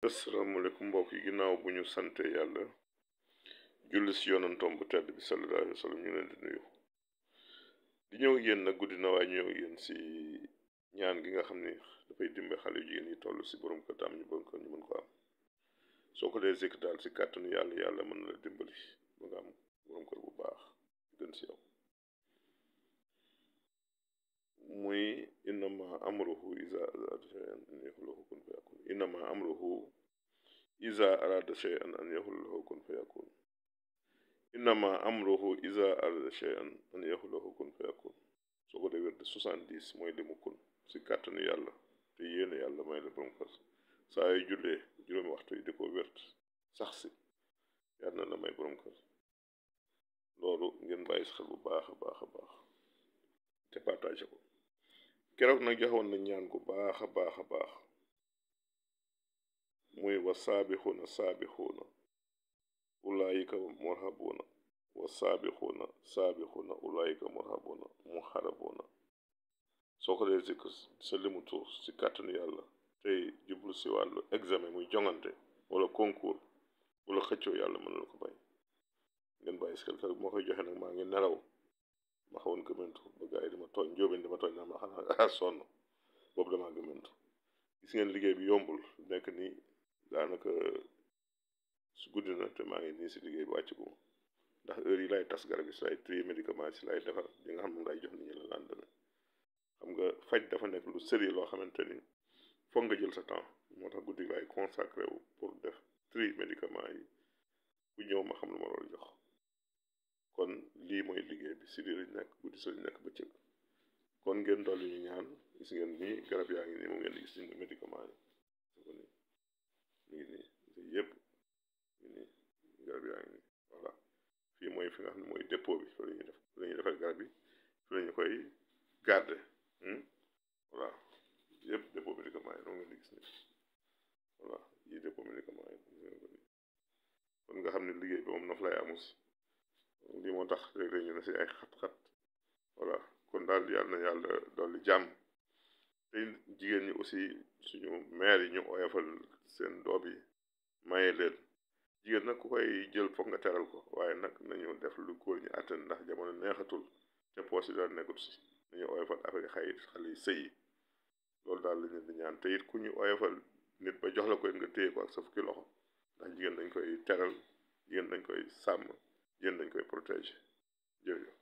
asalaamaaleykum mbokk yi ginnaaw bu ñu sante yàlla julli si yonantom bu tedd bi sallallahu alayhi wa sallam ñu leen di nuyu di ñëw yéen nag guddi na waaye ñëw yéen si ñaan gi nga xam ne dafay dimbe xale yu jigéen yi toll si borom kër am ñu bon ko ñu mën ko am soo ko dee zikk daal si kàttanu yàlla yàlla mën na la dimbali ba nga am borom kër bu baax gën si yow muy innama amruhu iza arada shay'an an yaqula kun fayakun innama amruhu iza arada shay'an an yaqula lahu kun fayakun innama amruhu iza arada shay'an an yaqula lahu kun fayakun soo ko dee wér de 70 mooy limu kun si kàttanu yàlla te yéene yàlla may la borom kër saa yu jullee juróomi waxtu yi di ko wér sax si yàlla na la may borom kër loolu ngeen bàyyi si xel bu baax a baax a baax te partagé ko keroog nag joxoon na ñaan gu baax a baax a baax muy wa saabixuuna saabixuuna ulaayika murhabuuna wa saabixuuna saabixuuna ulaayika murhabuuna muharabuuna soo ko dee zikr sa limu tuur si kàttanu yàlla tey jublu si wàllu examen muy jongante wala concours wala xëccoo yàlla mën na la ko bay ngeen bàyyi si xel moo koy joxe nag maa ngi nelaw ma xawoon gëmmentu ba gars yi dama tooñ njóobeen dama tooñ naa ma xanaa sonn boobu damaa gëmmentu gis ngeen liggéey bi yombul nekk nii daanaka su guddi na te maa ngi nii si liggéey bi wàcc gu ma ndax heure yi lay tas garab yi si lay trier médicament si lay defar li nga xam ne ngay jox nit ñi la lendemain xam nga faj dafa nekk lu sérieux loo xamante ni foog nga jël sa temps moo tax guddi lay consacré wu pour def tri médicament yi ku ñëw ma xam lu ma war a jox kon lii mooy liggéey bi si lii lañ nekk guddi si lañ nekk bëccëg kon ngeen dolli ñu ñaan gis ngeen nii garab yaa ngi nii moom ngeen di gis ni médicament yi ko nii mi ngi nii yëpp mi ngi nii garab yaa ngi nii voilà fii mooy fi nga xam ne mooy dépôt bi fa la ñuy def fa la ñuy defar garab yi fa la ñu koy garder voilà yëpp dépôt médicament yi moom ngeen di gis nii voilà yii dépôt médicament yi kon nga xam ne liggéey bi moom nof lay amus lii moo tax léeg-léeg ñu ne si ay xat-xat voilà kon daal yàlla na yàlla dolli jàmm te jigéen ñi aussi suñu mère yi ñu oyofal seen doom yi maye leen jigéen nag ku koy jël foog nga teral ko waaye nag nañu def lu góor ñi àttan ndax jamono neexatul te poos yi daal nekkut si nañu oyofal affaire yi xëy xale yi sëy yi loolu daal lañu di ñaan te it ku ñu oyofal nit ba jox la koy nga téye ko ak sa fukki loxo ndax jigéen dañ koy teral jigéen dañ koy sàmm jigéen dañ koy protéger jërëjëf